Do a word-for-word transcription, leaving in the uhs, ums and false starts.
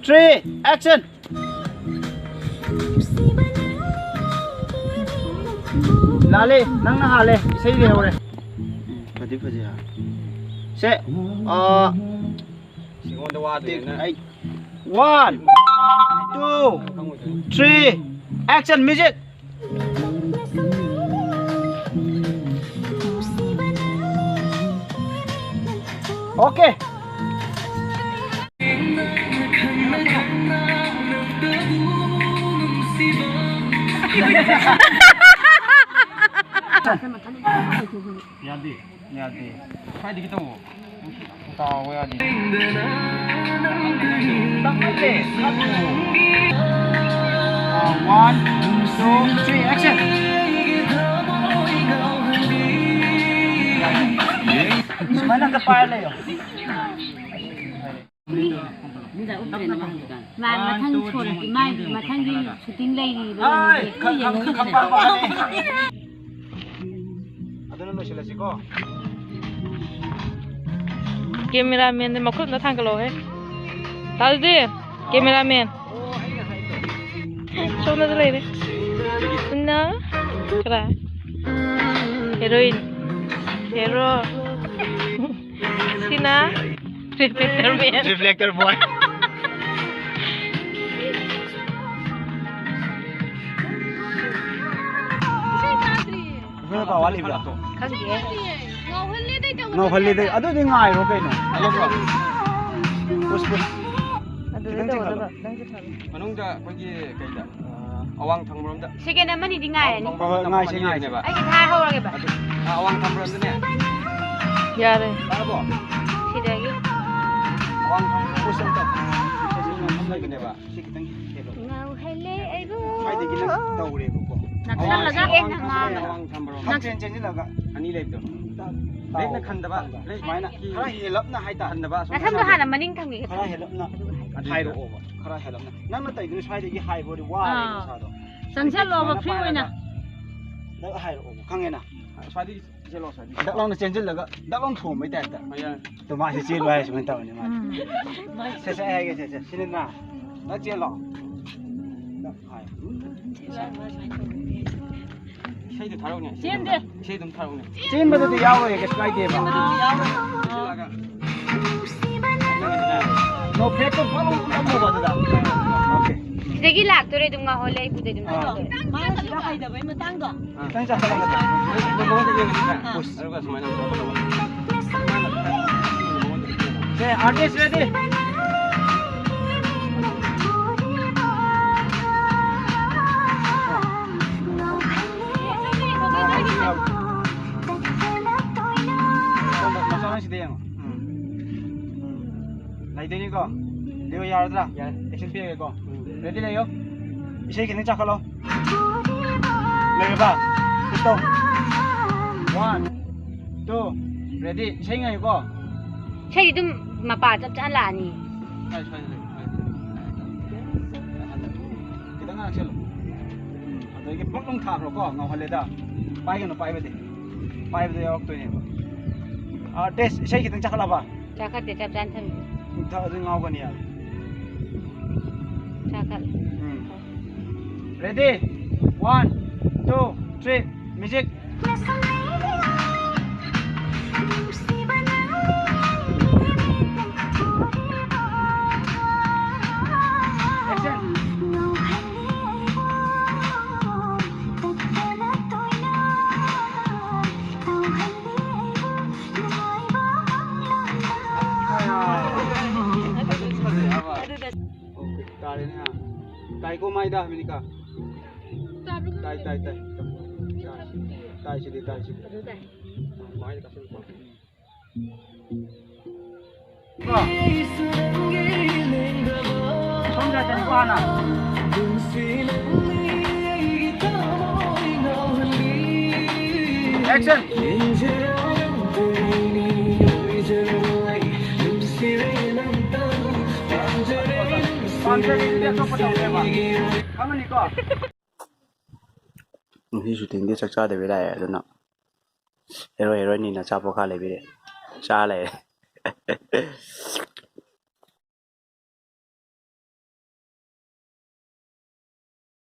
Three, action! ꯂꯥꯜꯂꯦ, ꯅꯪꯅ ꯍꯥꯜꯂꯦ, ꯏꯁꯩ ꯂꯩꯍꯧꯔꯦ꯫ ꯐꯗꯤ ꯐꯖꯩ ꯍꯥ꯫ ꯁꯦ, ꯑꯥ, ꯁꯤꯉꯣꯟꯗ ꯋꯥꯗꯣꯏꯅꯦ ꯅꯪ꯫ ꯑꯩ, one, two, three, action, music! Okay. ꯌꯥꯗꯦ, ꯌꯥꯗꯦ꯫ ꯁ꯭ꯋꯥꯏꯗꯒꯤ ꯇꯧꯋꯣ꯫ ꯇꯥꯎꯋꯣ ꯌꯥꯗꯦ꯫ ꯇꯞꯅ ꯂꯦ, ꯈꯠꯂꯣ꯫ ꯑꯥ, one, two, three, action. ꯁꯨꯃꯥꯏꯅ ꯑꯝꯇ ꯄꯥꯏꯔ ꯂꯩꯌꯣ꯫ ꯃꯥ ꯃꯊꯪ ꯁꯣꯟ-, ꯃꯥ ꯃꯊꯪꯒꯤ ꯁꯨꯇꯤꯡ ꯂꯩꯔꯤꯕ ꯂꯩꯔꯤꯕ꯫ ꯑꯗꯨꯅ ꯂꯣꯏꯁꯤꯜꯂꯁꯤꯀꯣ꯫ ꯀꯦꯃꯦꯔꯥꯃꯦꯟꯗ ꯃꯈꯨꯠ ꯑꯝꯇ ꯊꯥꯡꯒꯠꯂꯛꯑꯣꯍꯦ꯫ ꯇꯥꯗꯨꯗꯤ, ꯀꯦꯃꯦꯔꯥꯃꯦꯟ꯫ ꯁꯣꯝꯗꯁꯨ ꯂꯩꯔꯦ꯫ ꯁꯤꯅ ꯀꯅꯥ? ꯍꯦꯔꯣꯏꯟ꯫ ꯍꯦꯔꯣ꯫ ꯁꯤꯅ ꯔꯤꯐ꯭ꯂꯦꯛꯇꯔ ꯃꯦꯟ꯫ ꯔꯤꯐ꯭ꯂꯦꯛꯇꯔ ꯕꯣꯏ꯫ ꯏꯁꯩ ꯇꯥꯗ꯭ꯔꯤꯌꯦ꯫ ꯏꯁꯩ ꯃꯄꯥ ꯋꯥꯠꯂꯤꯕ꯭ꯔꯥ? ꯈꯪꯗꯦ꯫ ꯉꯥꯎꯍꯜꯂꯦ ꯇꯧꯕꯅꯦ꯫ ꯉꯥꯎꯍꯜꯂꯦ ꯑꯗꯨꯗꯤ ꯉꯥꯏꯔꯣ ꯀꯩꯅꯣ꯫ Push, push. ꯑꯗꯨꯗ ꯈꯤꯇꯪ ꯇꯧꯒꯗꯕ꯫ ꯆꯤꯡꯈꯠꯂꯣ꯫ ꯃꯅꯨꯡꯗ ꯑꯩꯈꯣꯏꯒꯤ ꯀꯩꯗ, ꯑꯋꯥꯡ ꯊꯪꯕꯔꯣꯝꯗ꯫ ꯁꯦꯀꯦꯟ ꯑꯃꯅꯤꯗꯤ ꯉꯥꯏꯔꯅꯤ꯫ ꯍꯣꯏ, ꯍꯣꯏ, ꯉꯥꯏꯁꯦ, ꯉꯥꯏꯁꯦ꯫ ꯑꯩꯒꯤ ꯊꯥ ꯍꯧꯔꯒꯦꯕ꯫ ꯑꯗꯨ, ꯑꯥ, ꯑꯋꯥꯡ ꯊꯪꯕꯔꯣꯝꯗꯅꯦ꯫ ꯌꯥꯔꯦ꯫ ꯇꯥꯔꯕꯣ? ꯁꯤꯗꯒꯤ꯫ ꯑꯋꯥꯡ ꯊꯪꯕ ꯄꯨꯁ ꯑꯝꯇ꯫ ꯂꯩꯕꯅꯦꯕ꯫ ꯁꯤ ꯈꯤꯇꯪ ꯍꯦꯜꯂꯣ꯫ ꯉꯥꯎꯍꯜꯂꯦ ꯑꯩꯕꯨ꯫ ꯁ꯭ꯋꯥꯏꯗꯒꯤ ꯅꯪ ꯇꯧꯔꯦꯕꯀꯣ꯫ ꯅꯛꯁꯜꯂꯒ ꯑꯋꯥꯡ ꯍꯦꯟꯅ ꯊꯪꯕꯔꯣꯝꯗ, ꯉꯥꯡꯉꯣ꯫ ꯑꯋꯥꯡ ꯊꯪꯕꯔꯣꯝꯗ꯫ ꯈꯪꯆꯦꯟ ꯆꯦꯟꯁꯤꯜꯂꯒ꯫ ꯑꯅꯤ ꯂꯩꯕꯗꯣ꯫ ꯇꯥꯎ꯫ ꯕ꯭ꯔꯦꯛꯅ ꯈꯟꯗꯕ, ꯕ꯭ꯔꯦꯛ ꯁꯨꯃꯥꯏꯅ ꯀꯤ ꯈꯔ ꯍꯦꯜꯂꯞꯅ ꯍꯥꯏꯇꯥꯔꯦ꯫ ꯈꯟꯗꯕ, ꯑꯁꯣꯝ ꯅꯁꯝꯗꯣ ꯃꯁꯥꯗ꯫ ꯍꯥꯟꯅ ꯃꯅꯤꯡ ꯊꯝꯈꯤꯒꯦ꯫ ꯈꯔ ꯍꯦꯜꯂꯞꯅ ꯑꯗꯨꯗ꯫ ꯍꯥꯏꯔꯛꯑꯣꯕ꯫ ꯈꯔ ꯍꯦꯜꯂꯞꯅ꯫ ꯅꯪꯅ ꯇꯧꯔꯤꯗꯨꯅ ꯁ꯭ꯋꯥꯏꯗꯒꯤ ꯍꯥꯏꯕ ꯑꯣꯏꯔꯗꯤ ꯋꯥꯔꯦꯕ ꯑꯥ꯫ ꯅꯁꯥꯗꯣ꯫ ꯆꯪꯁꯜꯂꯣꯕ, ꯁꯨꯃꯥꯏꯅ free ꯑꯣꯏꯅ꯫ ꯄꯥꯏꯔꯒ ꯅꯪ ꯍꯥꯏꯔꯛꯑꯣꯕ꯫ ꯈꯪꯉꯦꯅ? ꯁ꯭ꯋꯥꯏꯗꯒꯤ ꯗꯛ ꯂꯥꯎꯅ ꯆꯦꯟꯁꯤꯜꯂꯒ ꯗꯛ ꯂꯥꯎꯅ ꯊꯣꯝꯕꯩ ꯇꯥꯏꯞꯇ꯫ ꯑꯗꯣ ꯃꯥꯁꯦ ꯆꯦꯜꯂꯨ ꯍꯥꯏ ꯁꯨꯃꯥꯏꯅ ꯇꯧꯔꯅꯤ ꯃꯥꯁꯦ꯫ ꯁꯦ, ꯁꯦ, ꯑꯩ ꯍꯥꯏꯒꯦ, ꯁꯦ, ꯁꯦ, ꯁꯤꯅ ꯅꯥ꯫ ꯗꯛ ꯆꯦꯜꯂꯣ꯫ ꯗꯛ ꯍꯥꯏ꯫ ꯏꯁꯩꯗꯣ ꯊꯥꯔꯛꯎꯅꯦ꯫ ꯆꯦꯟꯗꯦ꯫ ꯏꯁꯩ ꯑꯗꯨꯝ ꯊꯥꯔꯛꯎꯅꯦ꯫ ꯆꯦꯟꯕꯗꯨꯗꯤ ꯌꯥꯎꯔꯣꯏ, ꯀꯩꯁꯨ ꯀꯥꯏꯗꯦꯕ꯫ ꯆꯦꯜꯂꯒ꯫ No, ꯐ꯭ꯂꯦꯠꯇꯣ ꯐꯠ ꯂꯥꯎꯅ ꯅꯝꯃꯣꯕ ꯑꯗꯨꯗ꯫ Okay꯫ ꯁꯤꯗꯒꯤ ꯂꯥꯛꯇꯣꯔꯦ, ꯑꯗꯨꯝ ꯉꯥꯎꯍꯜꯂꯦ, ꯑꯩꯕꯨꯗꯤ ꯑꯗꯨꯝ ꯑꯥ꯫ ꯇꯧꯗꯣꯔꯦ꯫ ꯃꯥꯅ ꯁꯤꯗ ꯍꯩꯗꯕꯩ ꯃꯇꯥꯡꯗꯣ꯫ ꯈꯤꯇꯪ ꯆꯥꯁꯜꯂꯒ꯫ ꯃꯉꯣꯟꯗ ꯌꯦꯡꯉꯁꯤꯅꯦ꯫ ꯑꯥ꯫ Push꯫ ꯑꯗꯨꯒ ꯁꯨꯃꯥꯏꯅ ꯑꯃꯨꯛ ꯇꯧꯒꯗꯕ꯫ ꯁꯦ, artist ready? ꯃꯆꯥ ꯅꯪ ꯁꯤꯗ ꯌꯦꯡꯉꯣ꯫ ꯎꯝ꯫ ꯎꯝ꯫ ꯂꯩꯗꯣꯏꯅꯤꯀꯣ? ꯂꯤꯌꯣ, ꯌꯥꯔꯗ꯭ꯔꯥ? ꯌꯥꯔꯦ꯫ Action ꯄꯤꯔꯒꯦꯀꯣ꯫ ꯎꯝ꯫ Ready ꯂꯩꯌꯣ꯫ ꯏꯁꯩ ꯈꯤꯇꯪ ꯆꯥꯈꯠꯂꯣ꯫ ꯂꯩꯔꯕ? Push ꯇꯧ꯫ One, two, ready꯫ ꯏꯁꯩ ꯉꯥꯏꯌꯨꯀꯣ꯫ ꯏꯁꯩꯗꯤ ꯑꯗꯨꯝ ꯃꯄꯥ ꯆꯞ ꯆꯥꯅ ꯂꯥꯛꯑꯅꯤ꯫ ꯁ꯭ꯋꯥꯏ, ꯁ꯭ꯋꯥꯏꯗ ꯂꯩ, ꯁ꯭ꯋꯥꯏꯗ ꯂꯩ꯫ ꯈꯤꯇꯪ ꯉꯥꯛꯁꯜꯂꯨ꯫ ꯎꯝ, ꯑꯗꯒꯤ ꯄꯨꯛ ꯂꯨꯝ ꯊꯥꯈ꯭ꯔꯣꯀꯣ, ꯉꯥꯎꯍꯜꯂꯦꯗ꯫ ꯄꯥꯏꯒꯅꯨ, ꯄꯥꯏꯕꯗꯤ꯫ ꯄꯥꯏꯕꯗ ꯌꯥꯎꯔꯛꯇꯣꯏꯅꯦꯕ꯫ Artist, ꯏꯁꯩ ꯈꯤꯇꯪ ꯆꯥꯈꯠꯂꯕ? ꯆꯥꯈꯠꯇꯦ, ꯆꯞ ꯆꯥꯅ ꯊꯝꯃꯤ꯫ ꯎꯝ, ꯊ-, ꯑꯗꯨ ꯉꯥꯎꯒꯅꯤ ꯌꯥꯔꯦ꯫ ꯆꯥꯈꯠꯂꯦ꯫ ꯎꯝ꯫ Ready? One, two, three, music꯫ Action. Okay, ꯇꯥꯔꯦꯅꯦ, ꯍꯥ? ꯇꯥꯏꯀꯣ ꯃꯥꯏꯗ, ꯃꯤꯅꯤꯀꯥ? ꯇꯥꯏ, ꯇꯥꯏ, ꯇꯥꯏ꯫ ꯇꯥꯏ, ꯁꯤꯗꯤ, ꯇꯥꯏ, ꯁꯤꯗꯤ꯫ ꯃꯥꯏꯗ ꯀꯥꯁꯤꯜꯂꯨꯀꯣ꯫ ꯀꯣ? ꯁꯣꯝ ꯁꯥꯏꯠꯇꯅꯤꯀꯣ ꯍꯥꯟꯅ꯫ Action! ꯄꯥꯝꯖꯔꯤꯗꯨꯗꯤ ꯑꯇꯣꯞꯄ ꯇꯧꯔꯦꯕ꯫ ꯈꯪꯉꯅꯤꯀꯣ? ꯉꯁꯤ shootingꯗꯤ ꯆꯥꯛ ꯆꯥꯗꯕꯤ ꯂꯥꯛꯑꯦ, ꯑꯗꯨꯅ ꯍꯦꯔꯣ ꯍꯦꯔꯣꯏꯅꯤꯅ ꯑꯆꯥꯄꯣꯠ ꯈꯔ ꯂꯩꯕꯤꯔꯦ, ꯆꯥ ꯂꯩꯔꯦ꯫